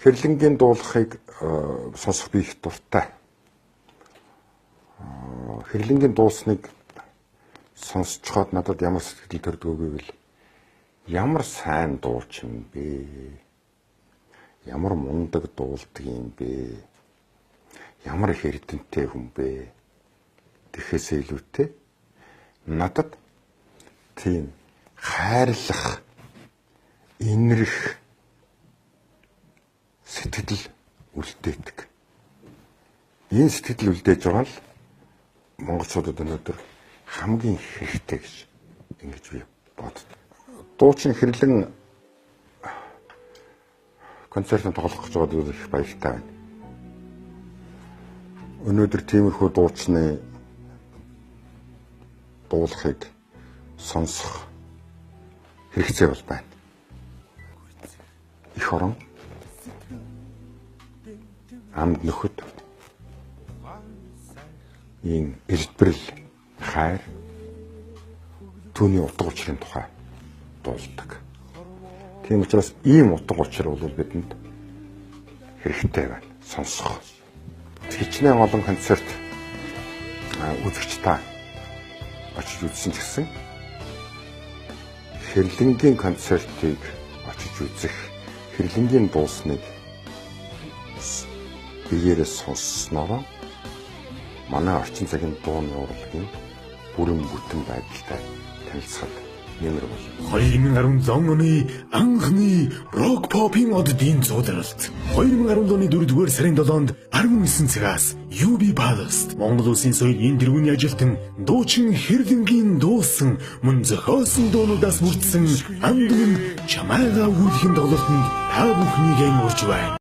Хэрлэнгийн дуулахыг сонсох би их дуртай. Хэрлэнгийн дуусныг сонсцоход надад ямар сэтгэл төрдөг вэ гэвэл ямар сайн дууч юм бэ? Ямар мундаг дуулдаг юм бэ? Ямар их эрдэмтэй хүн бэ? Тэгэхээсээ илүүтэй надад тийм хайрлах, инрэх сэтгэл үлдээдэг. Энэ сэтгэл үлдээж байгаа л монголчуудад өнөөдөр хамгийн хэрэгтэй гэж ингэж би боддог. Дуучин Хэрлэн концертанд тоглох гэж байгаад их баяртай байна. Өнөөдөр тиймэрхүү дуучны дуулахыг сонсох хэрэгцээ бол байна. Их орон амд нөхөд ийм элбэрл хайр түүний утга учирын тухай дуулдаг. Тийм учраас ийм утга учир бол бидэнд хэрэгтэй байна. Сонсох. Хичнээн олон концерт үзэгч та очиж үзсэн ч гэсэн Хэрлэнгийн концертыг очиж үзэх, Хэрлэнгийн дуусныг биеэрээ сонсснороо манай орчин цагийн дууны урлагийн бүрэн бүтэн байдалтай танилцахад нэмэр болно. 2017 оны анхны рок попын оддын цугларалт 2017 оны 4-р сарын 7-нд 19 цагаас UB Palace Монгол Улсын соёл тэргүүний ажилтан дуучин Хэрлэнгийн дуусан мөн зохиосон дуунуудаас бүрдсэн анд минь чамайгаа өгүүлэхийн тоглолтод та бүхнийг урьж байна.